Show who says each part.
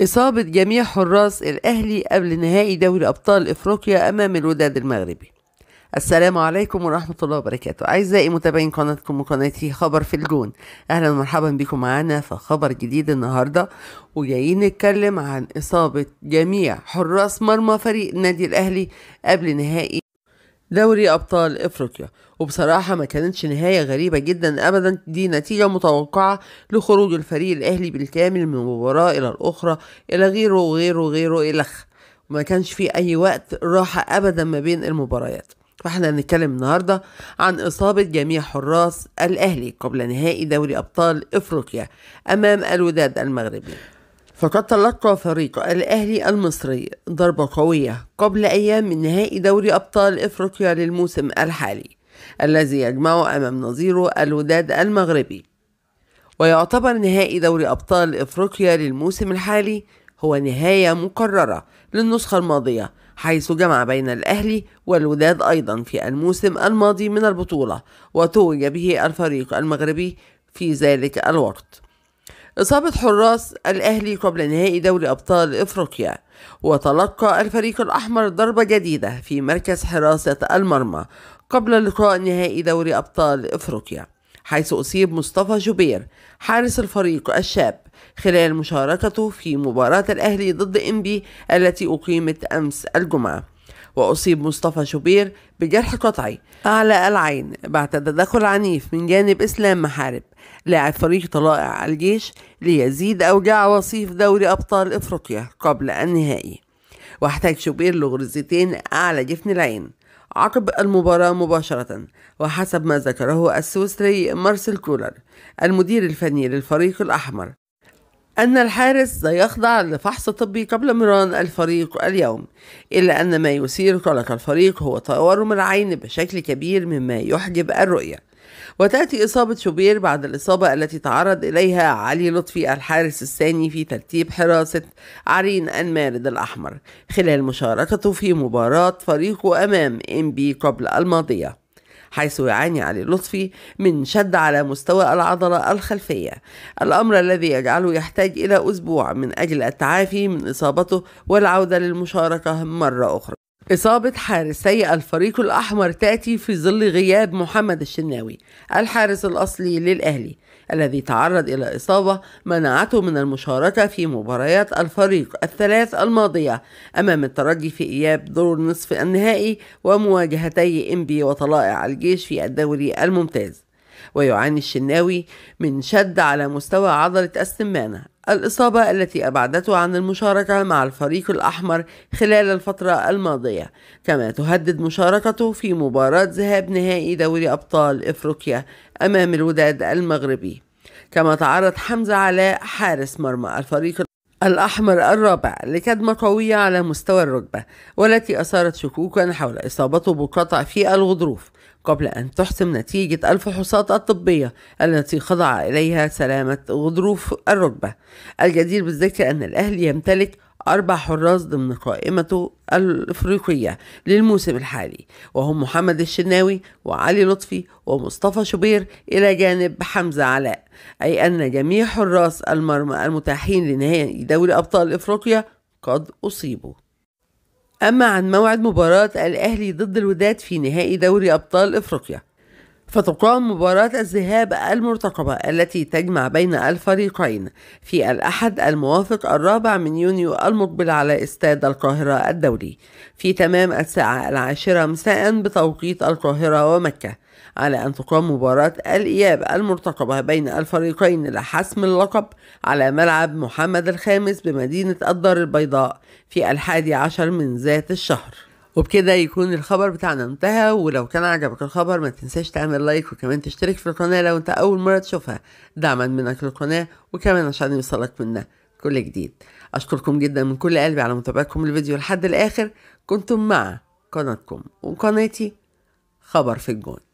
Speaker 1: إصابة جميع حراس الأهلي قبل نهائي دوري أبطال إفريقيا أمام الوداد المغربي. السلام عليكم ورحمة الله وبركاته. أعزائي متابعين قناتكم وقناتي خبر في الجون، أهلا ومرحبا بكم معانا في خبر جديد النهاردة، وجايين نتكلم عن إصابة جميع حراس مرمى فريق النادي الأهلي قبل نهائي دوري أبطال إفريقيا. وبصراحة ما كانتش نهاية غريبة جدا أبدا، دي نتيجة متوقعة لخروج الفريق الأهلي بالكامل من مباراة إلى الأخرى إلى غيره وغيره وغيره إلخ، وما كانش في أي وقت راحة أبدا ما بين المباريات. فاحنا هنتكلم النهاردة عن إصابة جميع حراس الأهلي قبل نهائي دوري أبطال إفريقيا أمام الوداد المغربي. فقد تلقى فريق الأهلي المصري ضربة قوية قبل أيام من نهائي دوري أبطال إفريقيا للموسم الحالي الذي يجمعه أمام نظيره الوداد المغربي. ويعتبر نهائي دوري أبطال إفريقيا للموسم الحالي هو نهاية مكررة للنسخة الماضية، حيث جمع بين الأهلي والوداد أيضا في الموسم الماضي من البطولة، وتوج به الفريق المغربي في ذلك الوقت. إصابة حراس الأهلي قبل نهائي دوري أبطال إفريقيا، وتلقى الفريق الأحمر ضربة جديدة في مركز حراسة المرمى قبل لقاء نهائي دوري أبطال إفريقيا، حيث أصيب مصطفى شوبير حارس الفريق الشاب خلال مشاركته في مباراة الأهلي ضد إنبي التي أقيمت أمس الجمعة. وأصيب مصطفى شوبير بجرح قطعي أعلى العين بعد تدخل عنيف من جانب إسلام محارب لاعب فريق طلائع الجيش ليزيد أوجاع وصيف دوري أبطال إفريقيا قبل النهائي. واحتاج شوبير لغرزتين أعلى جفن العين عقب المباراة مباشرة، وحسب ما ذكره السويسري مارسيل كولر المدير الفني للفريق الأحمر أن الحارس سيخضع لفحص طبي قبل مران الفريق اليوم، إلا أن ما يثير قلق الفريق هو تورم العين بشكل كبير مما يحجب الرؤية. وتأتي إصابة شوبير بعد الإصابة التي تعرض إليها علي لطفي الحارس الثاني في ترتيب حراسة عرين المارد الأحمر خلال مشاركته في مباراة فريقه أمام إنبي قبل الماضية، حيث يعاني علي لطفي من شد على مستوى العضلة الخلفية، الأمر الذي يجعله يحتاج إلى أسبوع من أجل التعافي من إصابته والعودة للمشاركة مرة أخرى. إصابة حارسي الفريق الأحمر تأتي في ظل غياب محمد الشناوي الحارس الأصلي للأهلي الذي تعرض إلى إصابة منعته من المشاركة في مباريات الفريق الثلاث الماضية أمام الترجي في إياب دور نصف النهائي ومواجهتي إنبي وطلائع الجيش في الدوري الممتاز. ويعاني الشناوي من شد على مستوى عضلة السمانة، الإصابة التي أبعدته عن المشاركة مع الفريق الأحمر خلال الفترة الماضية، كما تهدد مشاركته في مباراة ذهاب نهائي دوري أبطال إفريقيا أمام الوداد المغربي. كما تعرض حمزة علاء حارس مرمى الفريق الأحمر الرابع لكدمة قوية على مستوى الركبة، والتي أثارت شكوكا حول إصابته بقطع في الغضروف قبل أن تحسم نتيجة الفحوصات الطبية التي خضع إليها سلامة غضروف الركبة. الجدير بالذكر أن الأهلي يمتلك 4 حراس ضمن قائمته الإفريقية للموسم الحالي، وهم محمد الشناوي وعلي لطفي ومصطفى شوبير إلى جانب حمزة علاء، أي أن جميع حراس المرمى المتاحين لنهائي دوري أبطال إفريقيا قد أصيبوا. أما عن موعد مباراة الأهلي ضد الوداد في نهائي دوري أبطال إفريقيا، فتقام مباراة الذهاب المرتقبة التي تجمع بين الفريقين في الأحد الموافق 4 يونيو المقبل على استاد القاهرة الدولي في تمام الساعة 10 مساء بتوقيت القاهرة ومكة، على أن تقام مباراة الإياب المرتقبة بين الفريقين لحسم اللقب على ملعب محمد الخامس بمدينة الدار البيضاء في 11 من ذات الشهر. وبكده يكون الخبر بتاعنا انتهى، ولو كان عجبك الخبر ما تنساش تعمل like وكمان تشترك في القناة لو انت أول مرة تشوفها، دعما منك للقناة وكمان عشان يوصلك منا كل جديد. أشكركم جدا من كل قلبي على متابعتكم الفيديو لحد الآخر. كنتم مع قناتكم وقناتي خبر في الجون.